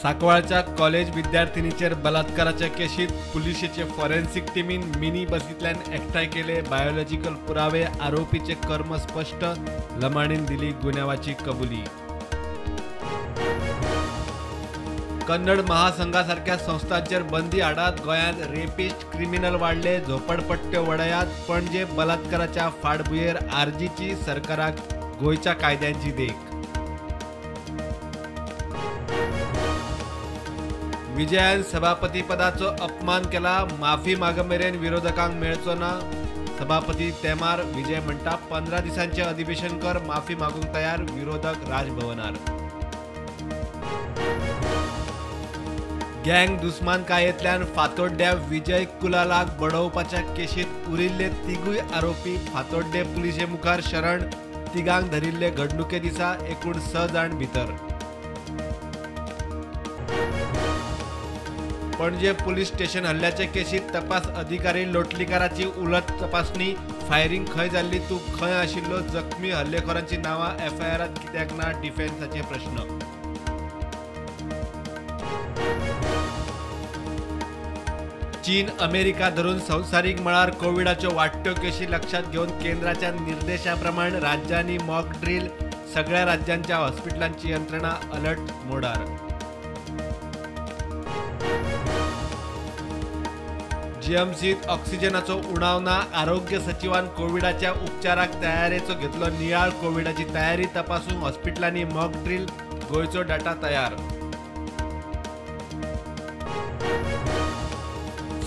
सांकवाळच्या college विद्यार्थिनीचेर बलात्काराच्या केशीत पुलिशेचे forensic टिमीन mini बसींतल्यान एकठांय केले बायोलॉजिकल पुरावे. आरोपीचे कर्म स्पश्ट. लमाणीन दिली गुन्यांवाची कबुली. कन्नड महासंघासारख्या संस्थांचेर बंदी हाडात. गोंयांत रेपिस्ट क्रिमिनल वाडले. झोपडपट्ट्यो वडयात. पणजे बलात्काराच्या फाटभुंयेर आरजीची सरकाराक गोंयच्या कायद्यांची देख. विजयान सभापतीपदाचो अपमान केला. माफी मागमेरेन विरोधकांक मेळचो ना. सभापती तेमार. विजय म्हणटा 15 दिसांचे अधिवेशन कर, माफी मागूंक तयार. विरोधक राजभवनार. गँग दुस्मानकायेंतल्यान फातोड्ड्या विजय कुलालाक बडोवपाच्या केशीत उरिल्ले तिगूय आरोपी फातोड्डे पुलिशे मुखार शरण. तिगांक धरिल्ले घडणुके दिसा एकूण 6 जाण भितर. पणजे पुलीस स्टेशन हल्ल्याचे केशीत तपास अधिकारी लोटलीकाराची उलट तपासणी. फायरिंग खंय जाल्ली, तूं खंय आशिल्लो, जखमी हल्लेखोरांची नांवां एफआयआरांत कित्याक ना, डिफेन्साचे प्रश्न. चीन अमेरिका धरून संवसारीक मळार कोविडाच्यो वाडट्यो केशी लक्षांत घेवन केंद्राच्या निर्देशा प्रमाण राज्यांनी मॉक ड्रील. सगळ्या राज्यांच्या हॉस्पिटलांची यंत्रणा अलर्ट मोडार. जीएमसीत ऑक्सिजनाचो उणाव ना. आरोग्य सचिवान कोविडाच्या उपचाराक तयारेचो घेतलो नियाळ. कोविडाची तयारी तपासूंक हॉस्पिटलांनी मॉक ड्रील. गोंयचो डाटा तयार.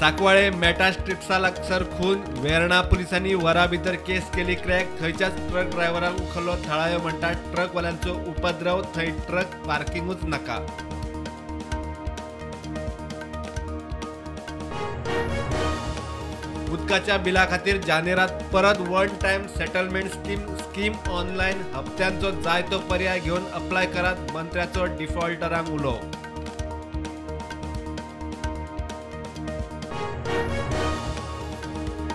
सांकवाळे मेटा स्ट्रिप्सा लागसर खून. वेर्णा पुलिसांनी वरा भितर केस केली क्रॅक. थंयच्याच ट्रक ड्रायव्हराक उखल्लो. थळावे म्हणटात ट्रकवाल्यांचो उपद्रव, थंय ट्रक पार्किंगूच नाका. उदकाच्या बिला खातीर जानेरात परत one time settlement scheme. Scheme online हप्त्यांचो जाय तो पर्याय घेवन अप्लाय करात. मंत्र्याचो डिफॉल्टरांक उलो.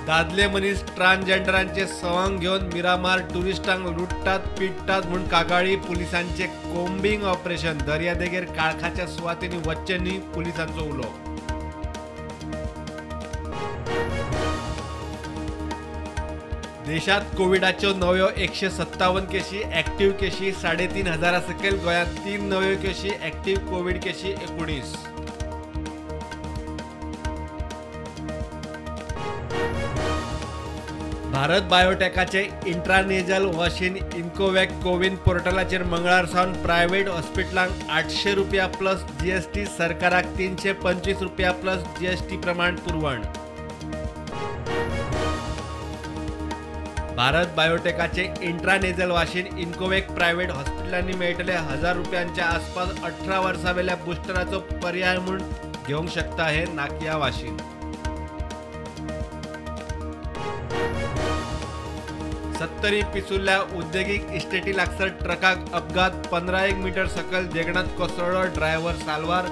दादले मनीस ट्रान्सजेंडरांचे सवंग घेवन मिरामार टुरिस्टांक लुट्टात पिडटात म्हूण कागाळी. पुलिसांचे कोम्बिंग ऑपरेशन. दर्यादेगेर काळखाच्या सुवातींनी वच्चें न्ही, पुलिसांचो उलो. देशात कोविडाच्यो नव्यो 157 केशी. ऍक्टिव्ह केशी 3500 सकयल. गोंयांत 3 नव्यो केशी. ऍक्टिव्ह कोविड केशी 19. भारत बायोटेकाचे इंट्रानेजल वाशीन इन्कोवॅक कोविन पोर्टलाचेर मंगळार सावन प्रायव्हेट हॉस्पिटलांक 800 रुपया प्लस जीएसटी, सरकाराक 325 रुपया प्लस जीएसटी प्रमाण पुरवण. भारत बायोटेकाचे इंट्रानेजल वाशीन इन्कोवॅक प्रायव्हेट हॉस्पिटलांनी मेळटले. 1000 रुपयांच्या आसपास 18 वर्सां वेल्या बुस्टराचो पर्याय म्हूण घेवंक शकता हे नाकिया वाशीन. 70 पिसुर्ल्या उद्देगीक इस्टेटी लागसर ट्रकाक अपघात. 15 मीटर सकयल देगणांत कोसळ्ळो. ड्रायव्हर साल्वार.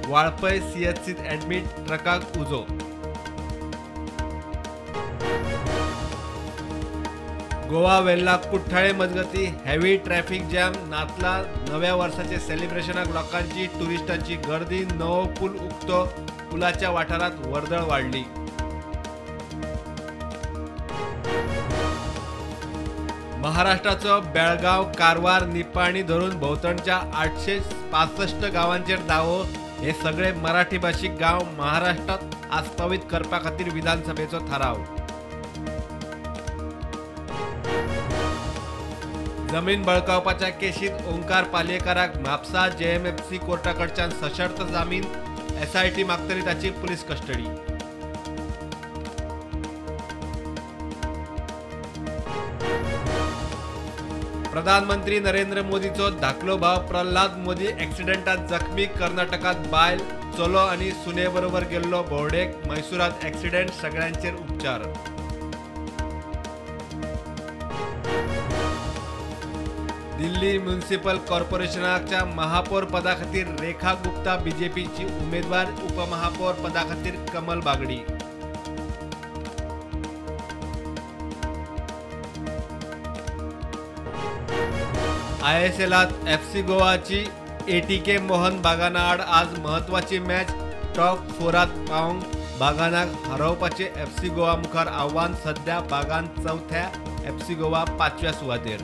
वाळपय सीएचसीत ऍडमीट. ट्रकाक उजो. गोवा वेल्ला कुठ्ठाळे मजगती हेवी ट्रॅफिक जॅम. नातला नव्या वर्साचे सेलिब्रेशनाक लोकांची टुरिस्टांची गर्दी. नवो पूल उक्तो. पुलाच्या वाठारांत वर्दळ वाडली. महाराष्ट्राचो बेळगांव, कारवार, निपाणी धरून भोंवतणच्या 865 गांवांचेर दावो. हे सगळे मराठी भाशीक गांव महाराष्ट्रात आस्पावीत करपा खातीर विधानसभेचो थाराव. जमीन बळकावपाच्या केशीत ओंकार पालयेकाराक म्हापसा जेएमएफसी कोर्टाकडच्यान सशर्त जामीन. एसआयटी मागतली ताची पुलीस कस्टडी. प्रधानमंत्री नरेंद्र मोदीचो धाकलो भाव प्रल्हाद मोदी ऍक्सिडेंटात जखमी. कर्नाटकात बायल, चलो आनी सुने बरोबर गेल्लो भोंवडेक. मैसुरात ऍक्सिडेंट. सगळ्यांचेर उपचार. दिल्ली म्युनिसिपल कॉर्पोरेशनाच्या महापौर पदा खातीर रेखा गुप्ता बीजेपीची उमेदवार. उपमहापौर पदा खातीर कमल बागडी. आयएसएलात एफसी गोवाची एटीके मोहन बागाना आड आज म्हत्वाची मॅच. टॉप 4 पावंक बागानाक हरोवपाचे एफसी गोवा मुखार आव्हान. सध्या बागान चवथ्या, एफसी गोवा 5व्या सुवातेर.